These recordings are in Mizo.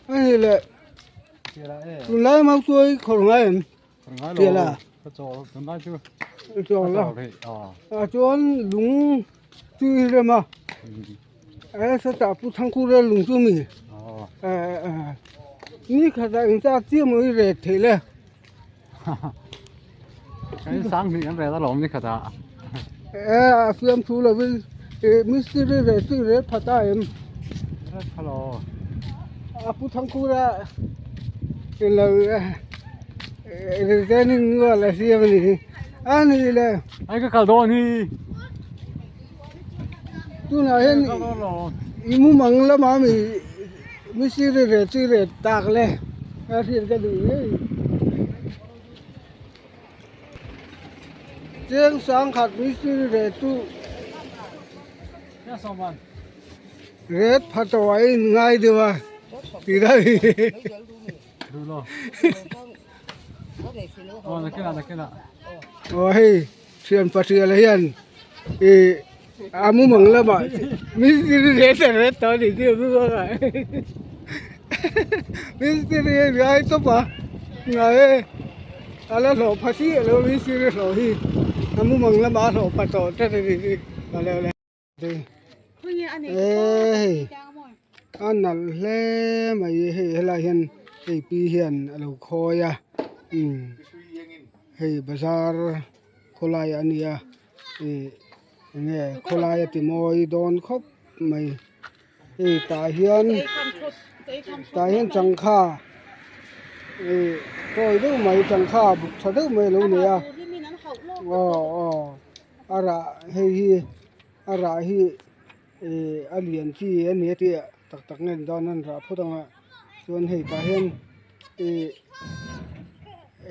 A ni le tunlai mau chu i khawr ngai em tial a chawl a ah chuan lung chu i rem a e sawtah pu thangkura lung chu mi ni khatah engzat chiah maw i ret theih le. E a fiam thu lovin mistiri reh chu i reh pha ta em? A pu Thangkura ilo retaining wall a siam a ni hi a ni le. Ai ka kal dawn hi. Tunah hian i mumang lamah mi mistiri reh chu i reh tak le a hriat ka duh ngei. Cheng sangkhat mistiri reh chu ret pha tawh a in ngai deuh a tih daih a ni. Aw hei thian patrial hian ih a mumang lamah mistiri ret a ret tawh a ni tih a mumang ah mistiri a ngai tawp a ngai e a la hlawh pha chiah lo mistiri hlawh hi a mumang lamah a hlawh pha tawh tlat a ni tih a lo le hei a nalh hle mai hei helai hian hei pi hian a lo khawi a umm hei bazar khawlai a ni a ih enge khawlai a ti mawi dawn khawp mai hei tah hian tah hian changkha ih tawi deuh mai changkha buk tha deuh mai a lo nei a aw aw a rah hei hi a rah hi ih a lian chi a ni a tih tak tak nge ni dawn an rah phawt ang a chuan hei tah hian ih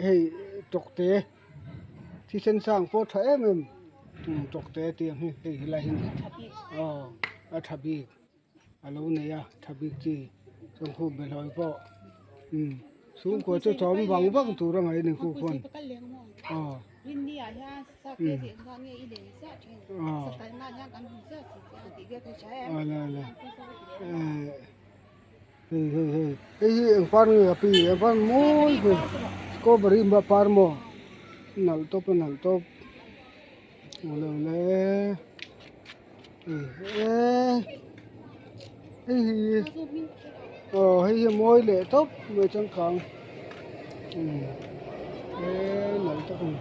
hei tawkte. Thisen sang pawh tha em em tawkte tih ang hi hei helai hi aw a tha bik a lo nei a tha bik chi chuan khu behlawi pawh umm chhungkua chu chawm vang vang tur a ngaih a ni khu khuan aw umm aw awle awle eh hei hei hei hei hi eng par nge a pi eng par mawi ve strawberry par maw nalh tawp a nalh tawp awle awle eh hei hi aw hei hi a mawi leh tawp mai changkang umm eh nalh tak a ni.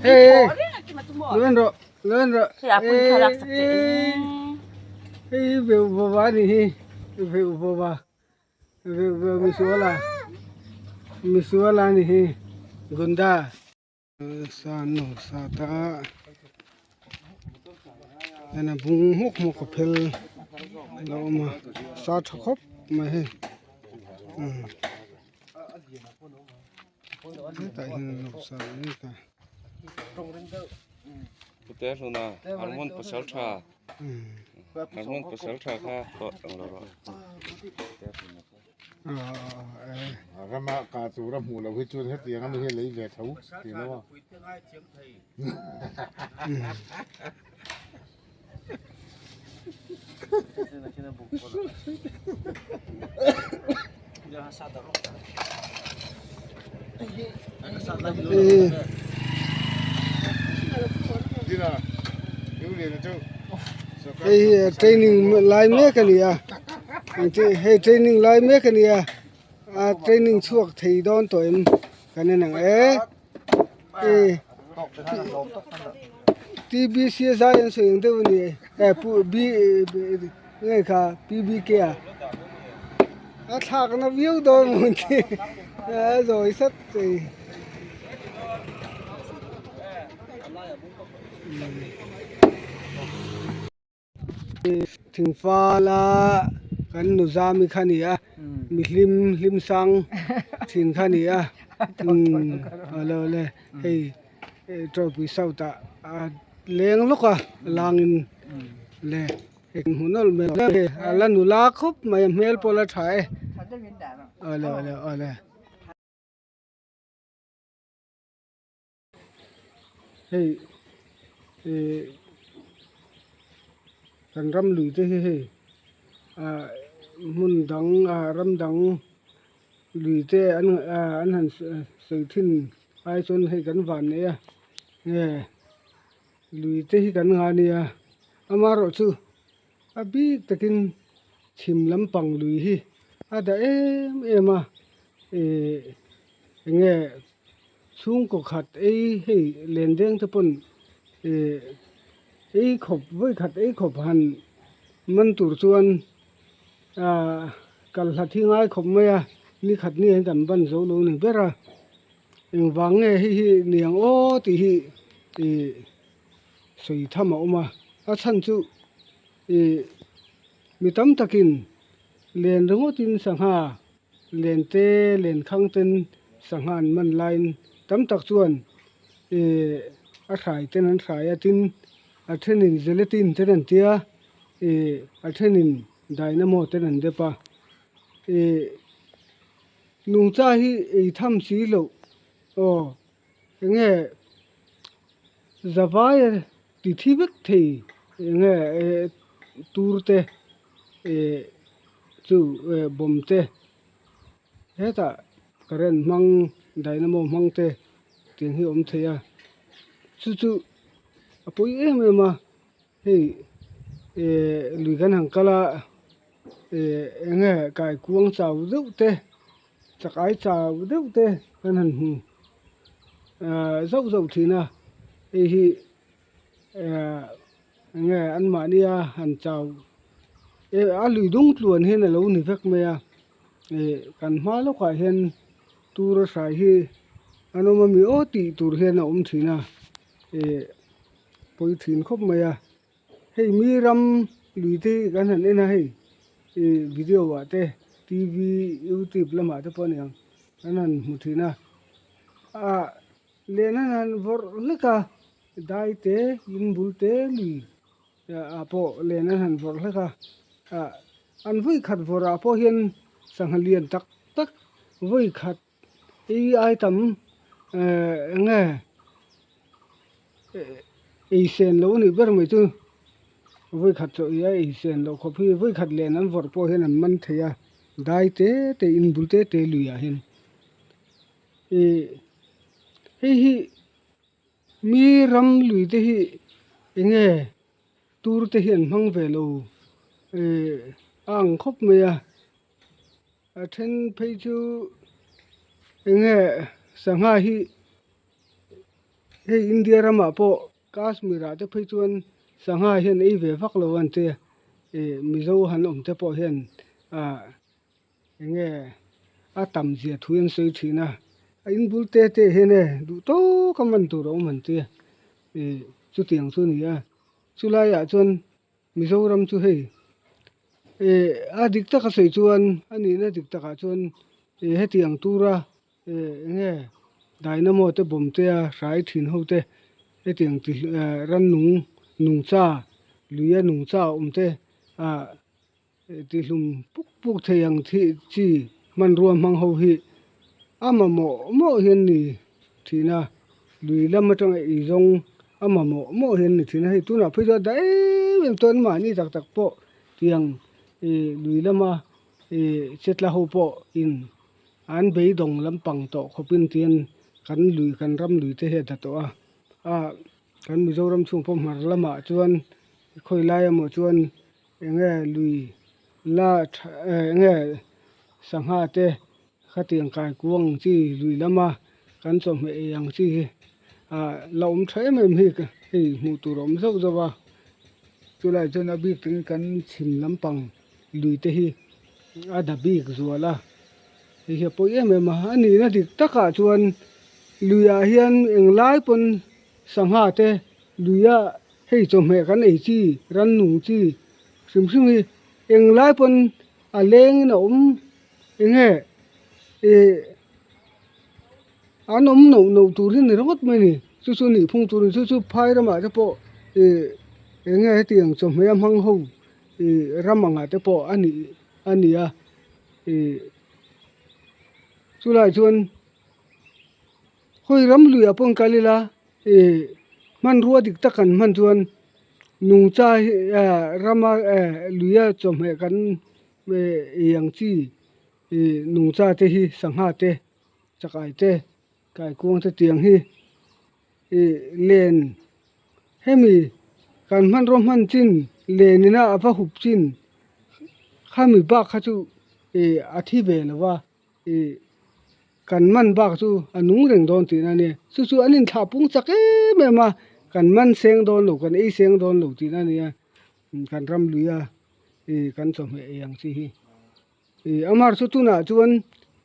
Hey, lên rồi, lên rồi. Hei veu vova ni hi, veu vova, veu veu misuala, misuala ni hi, gunda. Sa no sa ta, ena bung hmuk hmuk a phel lo awm a, sa tha khawp mai hei. Hetah hian an lo sa mek a. Pute hluna Harmon pasal tha Harmon pasal tha kha tawh ang lo rawh. Rama ka tura hmuh loh hi chuan hetiang ami hi a lei ve tho tih lo a. Hei hi training lai mek a ni a hei training lai mek a ni a a training chhuak thei dawn tawh em kan en ang e. TBC zai an sawi ang deuh a ni e pu b nge kha PBK a a thlak na viau dawn maw ti a zawi sat thei. Thingfala kan nu zami kha a ni a mihlim hlim sang thin kha a ni a awle awle hei trophy south ah a leng lawk a langin le hei hmuh nawlh mai a la nula khawp mai a hmel pawh a la tha e awle awle awle. Hei ih. Kan ram lui te hi hei ah hmun dang ah ram dang lui te an ah an han sawi thin ai chuan hei kan van nei a nge lui te hi kan nga nia amaherawhchu a bik takin chhim lampang lui hi a dah em em a ih eng nge chhungkaw khat ei hei len deng te pawn ih ei khawp vawi khat ei khawp han man tur chuan ah kal hlat hi ngai khawp mai a ni khat ni hian kan ban zo lo ni ber a engvang nge hei hi niang aw tih hi ih sawi tham a awm a a chhan chu ih mi tam takin len ringawtin sangha len te len khang ten sangha an man laiin tam tak chuan ih a hrai ten an hrai a tin a thenin gelatin ten an tia ih a thenin dynamo ten an dep a ih nungcha hi ei tham si loh aw eng nge zavai a ti thi vek thei eng nge tur te ih chu bawm te hetah current hmang dynamo hmang te tiang hi a awm thei a chu chu a pawi em em a hei ih lui kan han kal a ih eng nge kaikuang chau deuh te chakai chau deuh te kan han hmu ah zauh zauh thin a hei hi ah eng nge anmahnia han chau eh a lui dung tluan hian a lo ni vek mai a ih kan hma lawkah hian tur a hrai hi an awm ami aw tih tur hian a awm thin a ih pawi thin khawp mai a hei mi ram lui te hi kan han en a hei ih video ah te t v youtube lamah te pawh a ni ang kan han hmu thin a ah len an han vawrh hlek a dai te in bul te lui ah pawh len an han vawrh hlek a ah an vawi khat vawrh ah pawh hian sangha lian tak tak vawi khat ei ai tam eh eng nge ei sen loh a nih ber mai chu vawi khat chaw ei a ei sen loh khawp hi vawi khat len an vawrh pawh hian an man thei a dai te te in bul te te lui ah hian ih hei hi mi ram lui te hi eng nge tur te hi an hmang ve lo ih a ang khawp mai a. A then phei chu eng nge sangha hi hei India ramah pawh Kashmir ah te phei chuan sangha hian ei ve vak lo an tia ih Mizo han awm te pawh hian ah eng nge a tam zia thu an sawi thin a a in bul te te hian e duh tawk a man tur a awm an tia ih chutiang chu a ni a chulaiah chuan. Mizoram chu hei eh a dik taka sawi chuan a nihna dik takah chuan ih hetiang tura eh eng nge dynamo te bawm te a hrai thin ho te hetiang ti eh rannung nungcha luia nungcha awm te ah tihlum puk puk thei ang thih chi hmanrua hmang ho hi a mamawh mawh hian ni thin a lui lam atanga ei zawng a mamawh mawh hian ni thin a hei tunah phei chuan a dah em em chuan mahni tak tak pawh tiang ih lui lama ih chetla ho pawh in an beidawng lampang tawh khawpin tian kan lui kan ram lui te hi a da tawh a ah kan Mizoram chhung pawh hmar lamah chuan khawi lai emaw chuan eng nge lui la tha eng nge sangha te khatiang kaikuang ang chi lui lama kan chawhmeh ei ang chi hi ah la awm tha em em hi hei hmuh tur a awm zauh zauh a chulai chuan a bik takin kan chhim lampang lui te hi a da bik zual a hei hi a pawi em em a a nihna dik takah chuan luiah hian englai pawn sangha te luia hei chawhmeh kan ei chi rannung chi hrim hrim hi englai pawn a lengin a awm eng nge ih an awm noh noh tur hi ni ringawt mai a ni chu chu nih phung tur a ni chu chu phai ramah te pawh ih eng nge hetiang chawhmeh a hmang ho ih ram angah te pawh a nih a ni a ih chulaiah chuan khawi ram luiah pawh an kal ila ih hmanrua dik tak an hman chuan. Nungcha hi rama luia chawhmeh kan ei ang chi ih nungcha te hi sangha te chakai te kaikuang te tiang hi ih len hemi kan hmanraw hman chin len ina a va hup chin khami bak kha chu ih a thi ve lo va. Ih kan man bak chu a nung reng dawn tihna a nia chu chu an inthlah pung chak em em a kan man seng dawn lo kan ei seng dawn lo tihna a nia kan ram lui a ih kan chawhmeh ei ang chi hi ih amar chu tunah chuan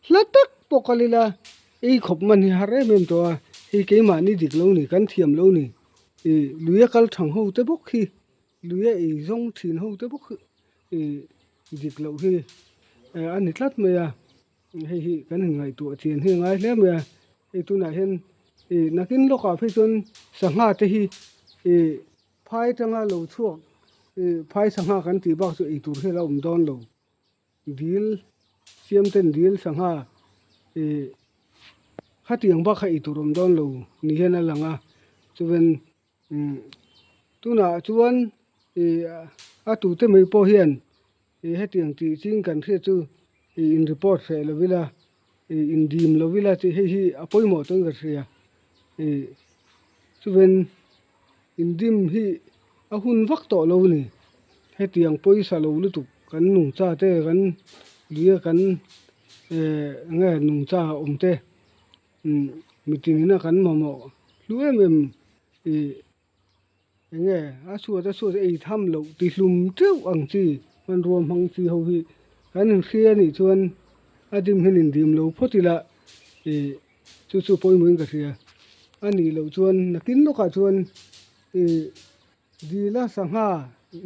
hla tak pawh kal ila ei khawp man hi har em em tawh a hei keimahni dik lo ni kan thiam lo ni ih lui a kal thang ho te bawk hi. Lui a ei zawng thin ho te bawk ih dik loh hi a ni tlat mai a hei hi kan inngaihtuah chian hi a ngai hle mai a hei tunah hian ih nakin lawkah phei chuan sangha te hi ih phai atanga lo chhuak ih phai sangha kan tih bak chu ei tur hi a la awm dawn lo. Dil siam ten dil sangha ih khatiang bak kha ei tur awm dawn lo ni hian a lang a chuan Tunah chuan ih a tute mai pawh hian ih hetiang tih ching kan hriat chu ih in report hreh lo ila ih in dim lo ila tih hei hi a pawimawh chuan ka hria ih chuven in dim hi a hun vak tawh lo a ni hetiang pawisa lo lutuk kan nungcha te kan lui a kan eh enge nungcha awm te. Mitin ina kan mamawh hlu em em ih eng nge a chhuat a chhuat ei tham loh ti hlum teuh ang chi hmanrua hmang chi ho hi kan inhria anih chuan a dim hian indim lo phawt ila ih chu chu pawimawhin ka hria a nih loh chuan nakin lawkah chuan ih dila sangha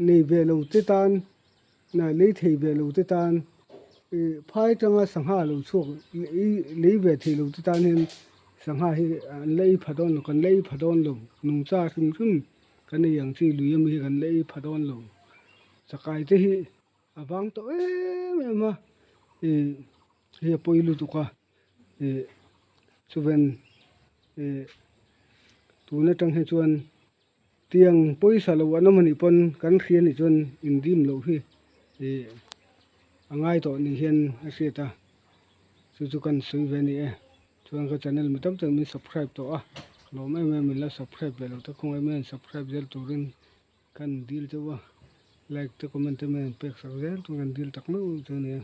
nei ve lo te tan. Lei thei ve lo te tan ih phai atanga sangha lo chhuak lei ve thei lo te tan hian sangha hi an la ei pha dawn lo kan la ei pha dawn lo nungcha hrim hrim kan ei ang chi lui ami hi kan la ei pha dawn lo chakai te hi a vang tawh em em a ih hei a pawi lutuk a ih chuven ih tun atang hi chuan. Tiang pawisa lo an awm anih pawn kan hria anih chuan indim loh hi ih a ngai tawh ni hian a hriat a chu chu kan sawi ve a ni e chuan ka channel mi tam tak min subscribe tawh a ka lawm em em min la subscribe ve lo te khawngaih mai an subscribe zel turin kan dil chauh a like te comment te mai an pek sak zel chuan kan dil tak meuh chu a ni e.